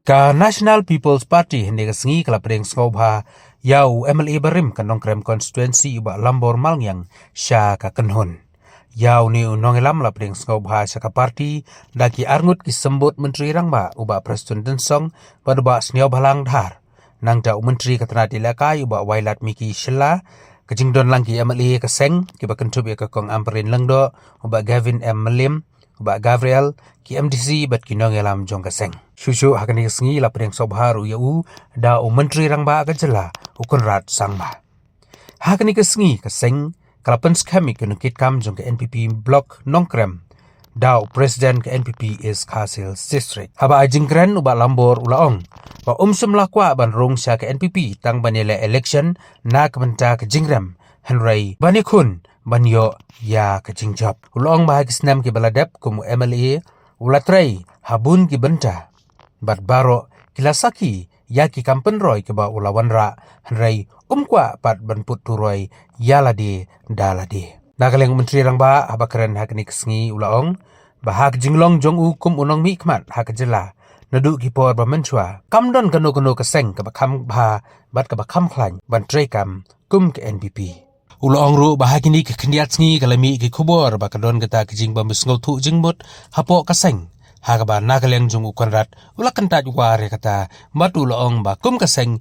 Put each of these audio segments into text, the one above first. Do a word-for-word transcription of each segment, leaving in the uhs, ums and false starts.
Ka National People's Party hynne ka sngi ka la pdiang sngewbha ïa u M L A barim ka Nongkrem constituency u Bah Lambor Malngiang sha ka kynhun. Ïa une u nongïalam la pdiang sngewbha sha ka party da ki arngut ki symbud Myntri Rangbah u Bah Prestone Tynsong bad u Bah Sniawbhalang Dhar. Nangta u Myntri ka tnat ïalehkai u Bah Wailadmiki Shylla, ka jingdon lang ki M L A ka seng kiba kynthup ïa ka Kong Ampareen Lyngdoh, u Bah Gavin M Mylliem, u Bah Gabriel, ki M D C bad ki nongïalam jong ka seng. Shuh shuh ha kane ka sngi la pdiang sngewbha ruh ïa u da u Myntri Rangbah ka jylla u Conrad Sangma. Ha kane ka sngi ka seng ka la pynskhem ïa ki nongkitkam jong ka N P P Block Nongkrem da u President ka N P P East Khasi Hills District. Haba ai jingkren u Bah Lambor u la ong ba um shym la kwah ban rung sha ka N P P tang ban ïaleh election na ka bynta ka jingrem, hynrei ban ïakhun ban ïoh ïa ka jingjop. U la ong ba ha ki snem kiba la dep kum u M L A u la trei ha bun ki bynta bad baroh ki la sakhi ïa ki kam pynroi kiba u la wanrah, hynrei um kwah pat ban put turoi ïa lade da lade. Na ka liang u Myntri Rangbah haba kren ha kane ka sngi u la ong ba ha ka jinglong jong u kum u nongmihkhmat ha ka jylla naduh ki por ba mynshuwa kam don kano kano ka seng kaba kham bha bad kaba kham khlaiñ ban treikam kum ka N P P. U la ong ruh ba ha kine ki khyndiat sngi ka la mih ki khubor ba ka don kata ka jingbym ïasngewthuh jingmut hapoh ka seng, ha kaba na ka liang jong u Conrad u la kyntait war ïa kata bad u la ong ba kum ka seng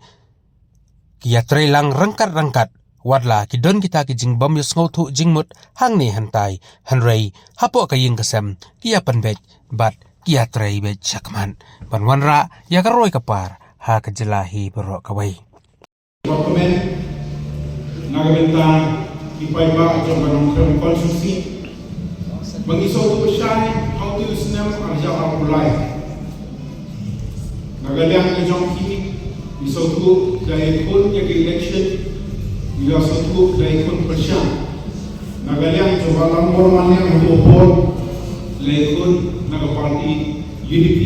ki ïatrei lang ryngkat ryngkat, wat la ki don kita ki jingbym ïasngewthuh jingmut hangne hangtai, hynrei hapoh ka ïing ka sem ki ïa pynbeit bad ki ïatrei beit shakhmat ban wanrah ïa ka roi ka par ha ka jylla hi baroh kawei. Ba kmen na ka bynta ki paidbah jong ka Nongkrem constituency ba ngi sngewthuh shai ha u snem ar hajar arphew lai. Na ka liang ka jong ki, ngi sngewthuh da ïakhun ïa ka election, ngi la sngewthuh da ïakhun pyrshah. Na ka liang jong ka Lambor Malngiang ha u por la ïakhun na ka party U D P.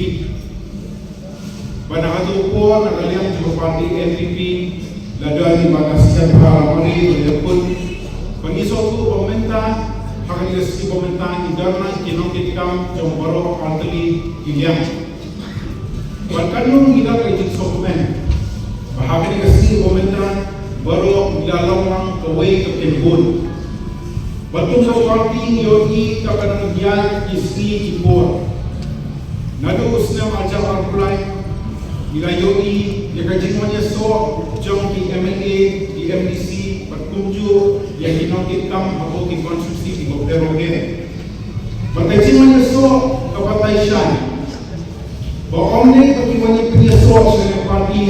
Bad ha kato ka por na ka liang jong ka party N P P, la don ba ka sngewbha la mari ba ïakhun. Ba ngi sngewthuh ba mynta ha kane ka sngi ba mynta ngi don lang ki nongkitkam jong baroh artylli ki liang. Bad katno ngi don ka jingsngewkmen ba ha kane ka sngi ba mynta baroh ngi la long lang kawei ka pynbun. Bad kum ka party ngi ïohi ka ban ïaid ki sngi ki por. Naduh u snem ar hajar arphew lai ngi la ïohi ïa ka jingwan ïasoh jong ki M L A, ki M D C bad kumjuh ïa ki nongkitkam hapoh ki constituency kiba pher bapher. Bad ka jingwan ïasoh ka batai shai. Ba ym dei ba ki wan pynïasoh sha ka party,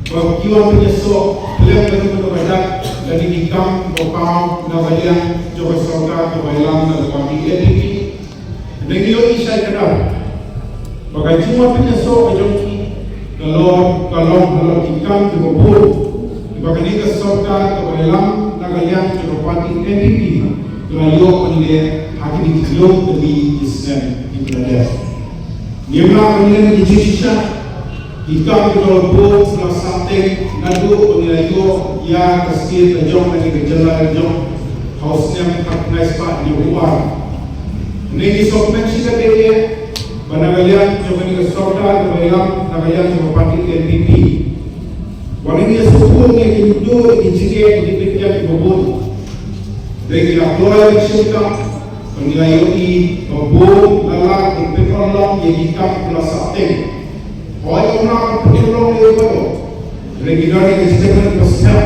ba ki wan pynïasoh khlem da kano kano ka dak lane ki kam ba paw na ka liang jong ka sorkar kaba ïalam na ka party N P P. Ngi ïohi shai kdar ba ka jingwan pynïasoh ka jong ki ka long, ka long halor ki kam kiba bun kiba kane ka sorkar kaba ïalam na ka liang jong ka party N P P ka la ïoh ban leh ha kine ki lum tylli ki snem kiba la dep. Ngim lah ban len ki jingshisha ki kam kiba la bun, la sah teng naduh ba ngi la ïoh ïa ka state la jong, kane ka jylla la jong, ha u snem khatkhyndai spah hynñiewphew ar. Ngi sngewkmen shikatdei ba na ka liang jong kane ka sorkar kaba ïalam na ka liang jong ka party N P P, wat la ngi sngewthuh ïa ki mudui, ki jingeh, ki jingpynïap kiba bun. Hynrei ngi la kloi ban shim kam, ba ngi la ïohi ba bun la lad ban pynurlong ïa ki kam ba la sah teng. Hooid, ym lah ban pynurlong ïa u baroh. Hynrei ngi don ïa ka jingkyrmen ba skhem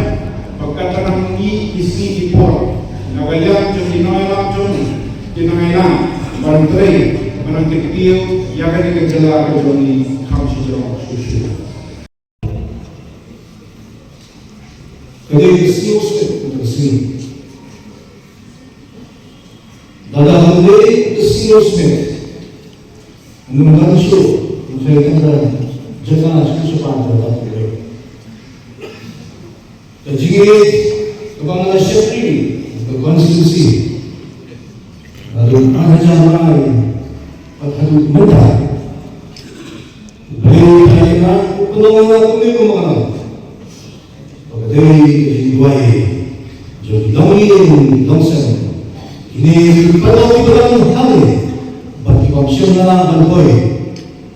ba katba nang mih ki sngi ki por, na ka liang jong ki nongïalam jong ngi, ki nongïalam ban trei, ban nang kyntiew ïa kane ka jylla ka jong ngi kham shijrong shuh shuh. Ka dei ka sniew smet ka sngi. Lada kam dei ka sniew smet, ngim nang shuh ban trei tang ka jaka shuh shuh ban trei. Ka jingïeit kaba nga la shakri ka constituency naduh ar hajar lai bad haduh mynta. Blei ha ïa nga, u pynlong ïa nga kumne kumba nga long. Ba ka dei ka jingduwai jong ki nongïing nongsem, kine ki paidbah kiba long hangne bad ki bym shym la lah ban poi.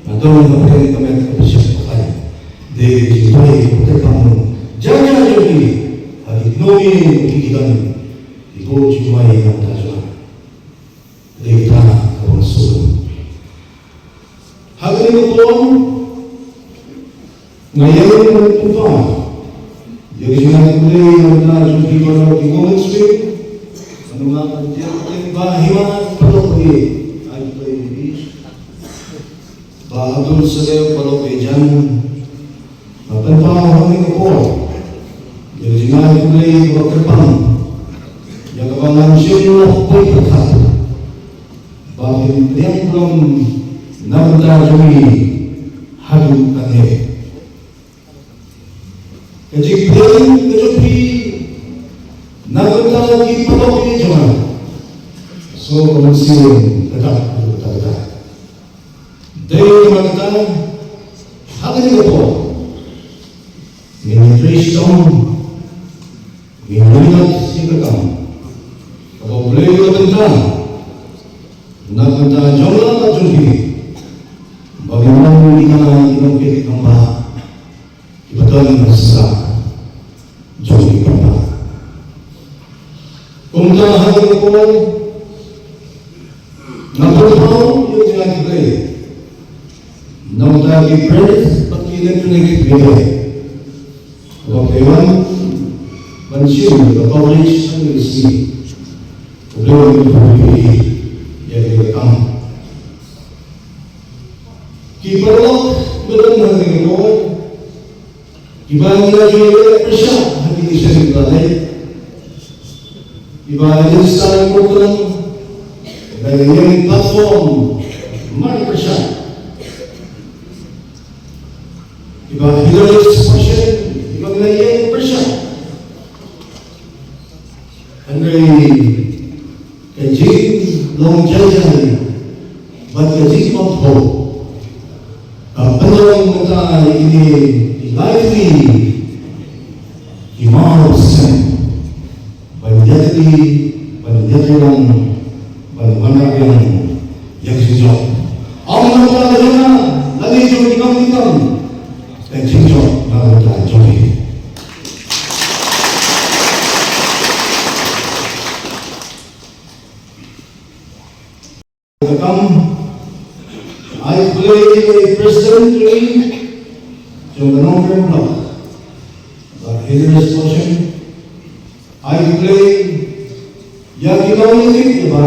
Nga Don ha pdeng ka met ka pyrshah ka pyrthei. Dei ka jingduwai ka kyrpang jong ngi, jong ngi jong ngi ha ki kmie ki khynnah ki buh jingduwai na ka bynta jong nga. Dei ka bynta ka bynta suk. Ha kane ka por nga ïa ïa kumta ïa ka jingïakhun na ka bynta jong ki baroh ki Women's Wing. Nga ïa ïa kumta ba hi ma paralok ki ai kumta ïa ki. Bah Abdul Saleh, paralok ïa jan. Nga pynpaw ha kane ka por ïa ka jingïakhun kaba kyrpang ïa kaba ngan shim noh poi pyrkhat ba phin pdiang burom na ka bynta jong ngi haduh katne. Ka jingpdiang ka jong phi na ka bynta ki paralok ki jong nga. So ka mynsiem ka dak ka dak ka dak. Dei namar kata ha kane ka por ngin ïatrei shitom, ngin ïatrei ïa ka kam kaba U Blei u la pynbna na ka bynta jong nga bad jong phi, ba ngin long ki nongkit nongba kiba don ha sla jong ki paidbah. Kumta ha kane ka por nga pynpaw ïa ka jingïakhun na ka bynta ki print bad ki electronic media ba ki wan ban shim ka coverage ha kane ka sngi. U Blei un pynpaw ïa ka kam. Ki paralok ba don ha kane ka por, kiba ngi la ïaleh pyrshah ha kine ki sien kiba la leit, kiba la ïaleh star portal, kiba la ïaleh platform mar pyrshah, kiba la ïaleh expression, kiba ngi la ïaleh pyrshah. Hynrei ka jinglong jai jai bad ka jingpynpaw ka pynlong mynta ïa kine ki lai tylli ki mawsem ban ïatylli, ban ïatylli, ban wanrah biang ïa ka jingjop. Ym na ka bynta jong nga lane jong ki nonghikai, ka jingjop na ka bynta jong ngi. Ka kam ai khublei ïa i President jong ngi jong ka Nongkrem Block, Bah Helios Fortune. Ai khublei ïa ki nongïakhun kiba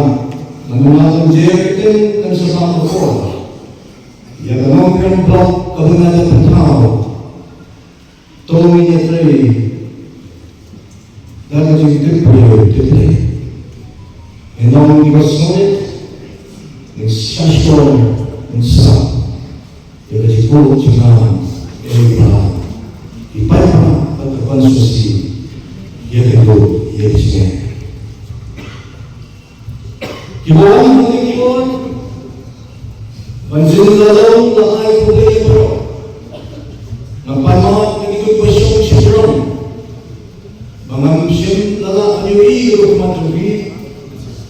ngan ym lah ban jia kyrteng kan sa sah ka por ïa ka Nongkrem Block kaba nga la pynthaw. To ngin ïatrei da ka jingtip briew tip Blei. Ngin long kiba sngewrit, ngin sngewsih, ngin sah ïa ka jingbuh jingkam ïa ki paidbah bad ka constituency ïa ka jingbuh ïa ka jingeh. Kiba wan ha kane ka por ban jin la long la ai khublei ïa baroh. Nga pan map ïa kito kiba shong shynrong ba ngam shym la lah ban ïohi ïa ka khmat jong ki.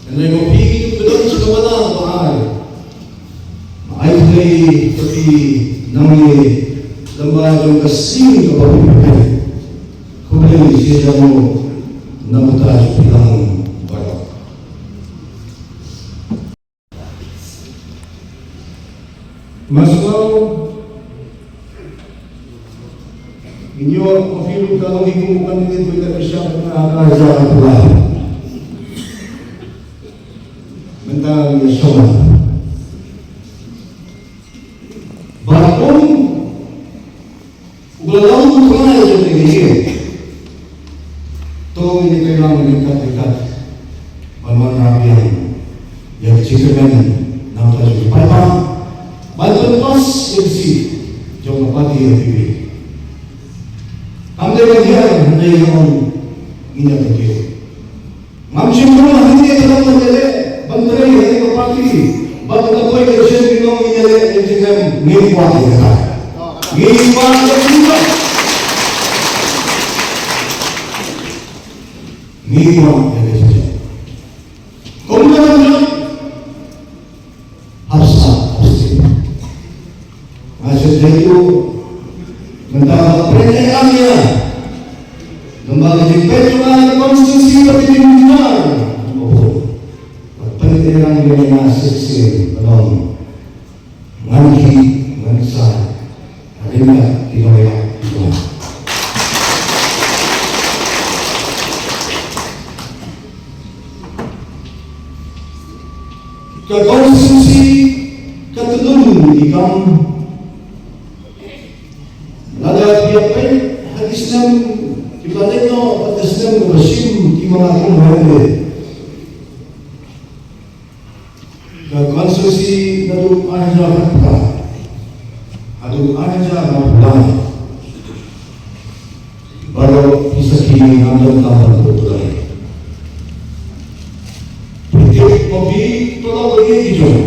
Hynrei ma phi kito kiba don sha ka bynta ba ai, ma ai khublei ïa phi nangne lyngba jong ka sngi kaba phi pynlong. Khublei shibun na ka bynta jong phi lang baroh. Nga sngew ngin ïoh ma phi ruh ka long hi kum u candidate ba ïa ka sha ka na ka ja ka pula. Mynta ngin ïa shong ba kum uba la long u trai jong kane ka ïing. To ngin ïa trei lang ryngkat ryngkat ban wanrah biang ïa ka jingkyrmen na ka bynta jong ki paidbah, ban pynpas ïa ka seat jong ka party N P P. Kam dei ban hiar hynrei nga ong ngin ïa pyntieng. Ngam shym rung hangne ka long ban ïaleh ban trei ha kane ka party. Bad ka poi ka election ki long ngin ïaleh ïa ka jingem, ngim kwah ïa kata. Ngim kwah ïa ka jingem. Ngim kwah ïa ka jingem. Kumno ngam jop? Hap sah, hap sah. Ba ka jingpeit jong nga ka constituency ba ka jingmyntoi. Ba pynïaid ïa nga shisien ba long ngan khih ngan sah ha ri ki nongïalam jong nga. Ka constituency ka tyllun ïa ki kam. Lada phi ïa peit ha ki snem kiba leit noh bad ki snem kiba shim ki ma nga kum ha ri. Ka constituency naduh ar hajar khatphra haduh ar hajar arphew lai. Baroh phi sakhi ngam donkam ban pynbna. Phi tip ma phi, to la ïa ki jong.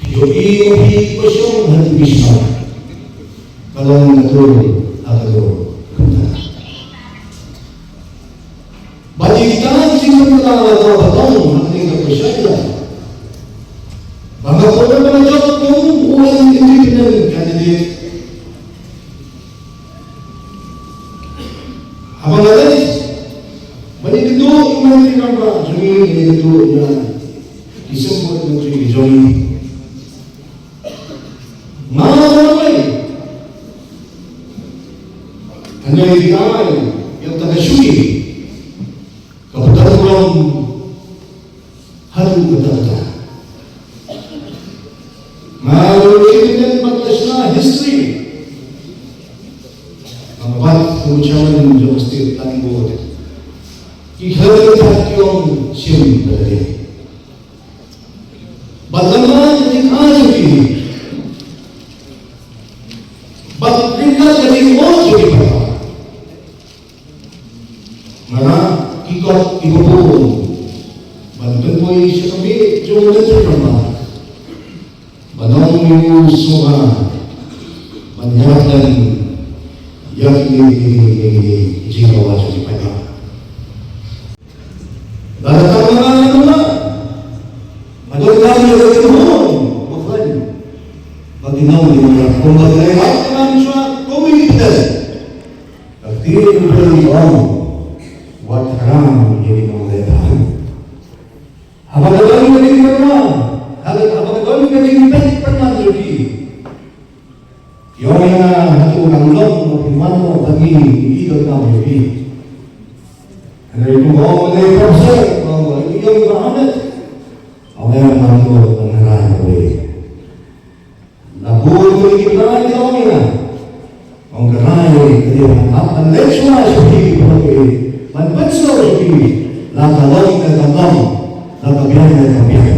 Phi ïohi ma phi, ba shong ha ki bishar. Ka long ka dur ha ka dur. Ba ïa kita ki jingpynbna la ka ba long ha kane ka pyrshah ïa. Ba nga kwah ban jop kum u independent candidate. Haba nga leit ban ïakynduh ïa u Myntri Rangbah jong ngi, ban ïakynduh ïa ki seng pud myntri jong ngi. Nga la ong, hynrei ki ai ïa kata ka shuki kaba don burom haduh katta katta. Nga la ong, ki ïeng bad la shna history. Nga bat kum u chairman jong State Planning Board. Ki khlem ki ong shim da lade. Bad lem bad ka jingaiñ jong ki. Bad ryngkat ka jingmut jong ki paidbah. Nga rah ki kot kiba bun ban pynpoi sha ka miej jong u Myntri Rangbah. Ban ong ïa u sngewbha ban ïarap lem ïa kine ki jingdawa jong ki paidbah. Lada tang nga, nga, nga don kam ïa ka jingmut ba khlaiñ ba ki nongïarap, kumba ki la ïarap ïa nga mynshuwa kum u independent. Ka ktien u Blei u ong, wat khram ïa ki nongleh bha. Haba ka don ka jingpynman, haba, haba ka don ka jingpynman jong ki. Ïa nga, hato kam long ba phi wan noh bad ngi, ngi donkam ïa phi. Hynrei kumba ong u Professor, kumba ong u Ïong Bah Ahmed, ong ïa nga, hato ban rai kawei. La bun ki rai ki ong ïa nga. Ong ka rai ka dei ban hap ban leit shuwa sha phi ki paralok, ban pynsngew sha phi. La ka long ne kam long, la ka biang ne kam biang.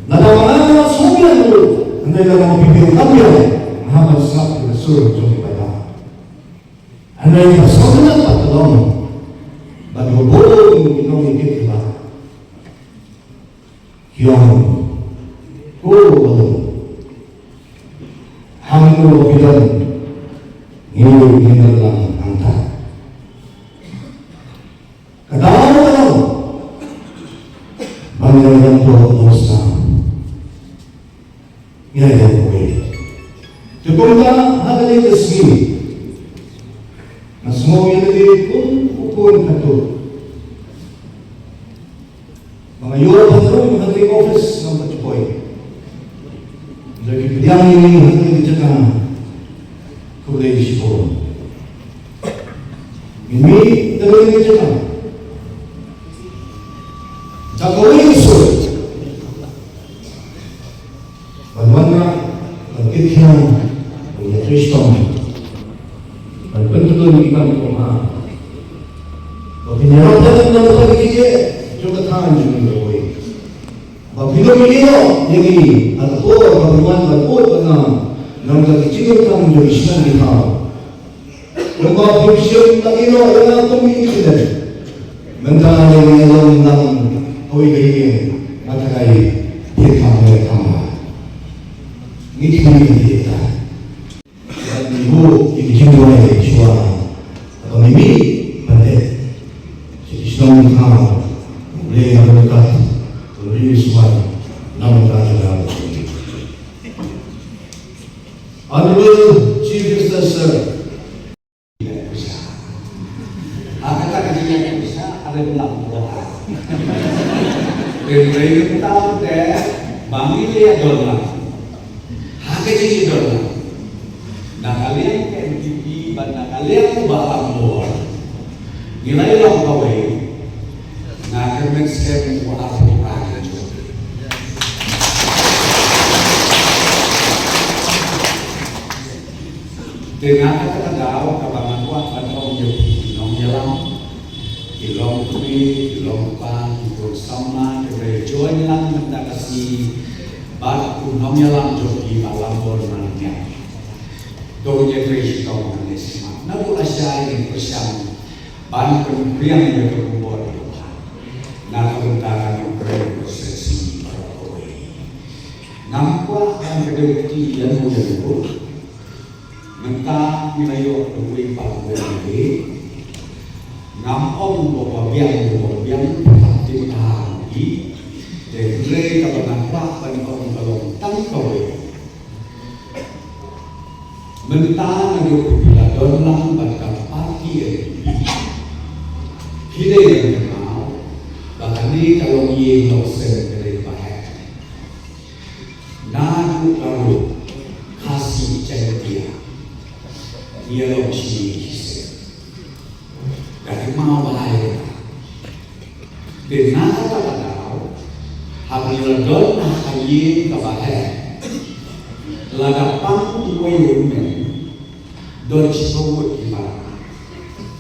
Lada ma nga nga sngewbiang ruh, hynrei lada ma phi biang kam biang, nga hap ban sngap ïa ka sur jong ki paidbah. Hynrei ka sngewtynnat pat ka long ba ka bun ki nongïakit kiba ki ong, ko Bah Lum, hangno phi don, ngi ngi don lang hangta. Ka daw ka long ba ngi ïa ïalam noh sha, ngi ïa ïalam kawei. Te kumta ha kane ka sngi nga sngew ïa lade kum u khun khatduh. Ba nga ïoh ban rung ha kane ka office ngam pat ju poi. Hynrei ki pdiang ïa ngi ha kane ka jaka, khublei shibun. Ngin mih na kane ka jaka da kawei ka sur. Ban wanrah, ban kit khiah, ban ïatrei shitom, ban pyntyllun ïa ki kam kiba bha. Ba phin ïarap lem na ka bynta ka jingeh jong ka thaiñ jong ngi kawei. Ba phin ym ïehnoh ïa ngi ha ka por ba phin wan ban bud ban nam, namar ka jingïakhun jong ki shnong ki thaw. Kumba phi shym la ïehnoh ïa nga kum i khynnah. Mynta lei ngi long lang kawei ka ïing, nga tharai phi kham lei kham bha. Ngi khmih ïa phi ïa ka. Bad ngi buh ïa ki jingduwai shuwa ba ngi mih ban leit sha ki shnong ki thaw. Blei un ryngkat, un ri sumar na ka bynta jong ngi. Honorable Chief Minister Sir. Ha kata ka jingïaid pisa, ha ri Lambour. Hynrei mynta te ba ngi ïa don lang. Ha ka jingïadon lang. Na ka liang ka N P P bad na ka liang u Bah Lambour. Ngi la ïalong kawei. Nga kyrmen skhem u arphew phra ngi jop. Te na kata ka daw kaba nga kwah ban ong ïa phi ki nongïalam, ki longkmie, ki longkpa, ki khun samla, kiba ïa join lang mynta ka sngi bad u nongïalam jong phi Bah Lambour Marngiang. To ngin ïatrei shitom hangne shisien. Naduh lashai ngin pyrshang ban pynpriang ïa ka khubor kaba bha na ka bynta ka Nongkrem Constituency baroh kawei. Ngam kwah ban kdew kti ïano ïano. Mynta ngi la ïoh da uwei pa uwei. Ngam ong ba biang, ba biang, ba biang, te hynrei kaba nga kwah ban ong ka long tang kawei. Mynta naduh phi la don lang bad ka party N P P, phi dei ban kynmaw ba kane ka longïing longsem ka dei ba heh. Naduh Garo, Khasi, Jaiñtia, ngi ïalong shisien shisien. Ka kynmaw ba ai ka. Te na kata ka daw, haba ngi la don ha ka ïing kaba heh, lada pang uwei u hynmen, don shiphew ngut ki para.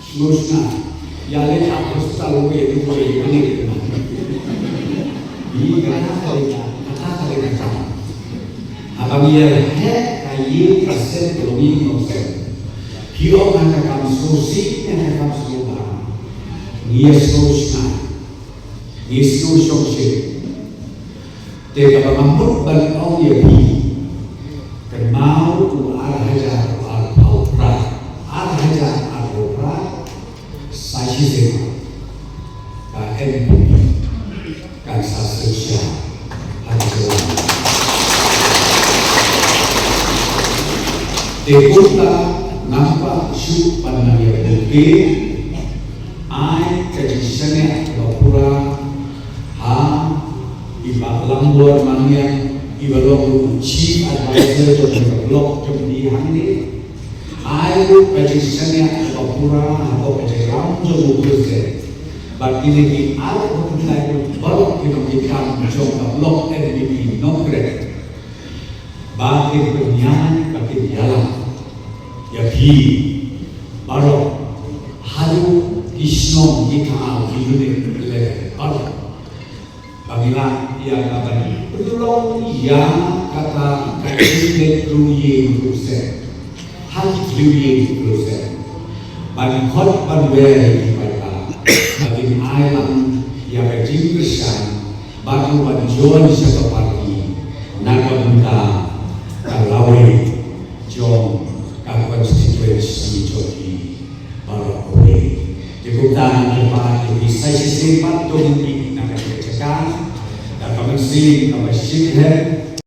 Sngewsih na, ïa leit ha hospital uwei uwei uwei. Ngi kata ka dei ka, kata ka dei ka kam. Haba ngi ïa heh ka ïing ka sem ka longïing longsem. Phi ong ha ka kam sngewsih, ha ka kam sngewbha. Ngi ïa sngewsih na. Ngi sngewsih shongshit. Te kaba nga mut ban ong ïa phi. Kynmaw u ar hajar arphew phra. Ar hajar arphew phra. Sa shisien. Ka N P P. Kan sa shisha. Ha ka jylla. Te kumta namar shu ban nang ïa bynta. Ai ka jingshaniah kaba pura ha i Bah Lambour Marngiang, iba long u Chief Advisor jong ka block jong ngi hangne. Ai ruh ka jingshaniah kaba pura hapoh ka jingïalam jong u President. Bad kine ki arphew khyndai baroh ki nongkitkam jong ka block N P P Nongkrem. Ba kin pynïaid, ba kin ïalam ïa phi baroh, haduh ki shnong, ki thaw, ki unit level baroh. Ba ngi lah ïa ka ban pynlong ïa kata ka jingleh rynïeng ruh seh. Ha ki rynïeng ruh seh. Ban khot ban wer ïa ki paidbah. Ba kin ai lang ïa ka jingkyrshan. Bad ruh ban join sha ka party na ka bynta ka lawei jong ka constituency jong ki baroh kawei. Te kumta ngan kyrpad ïa phi sa shisien pat to ngin ïa na ka jaka da ka mynsiem kaba shyrkhei,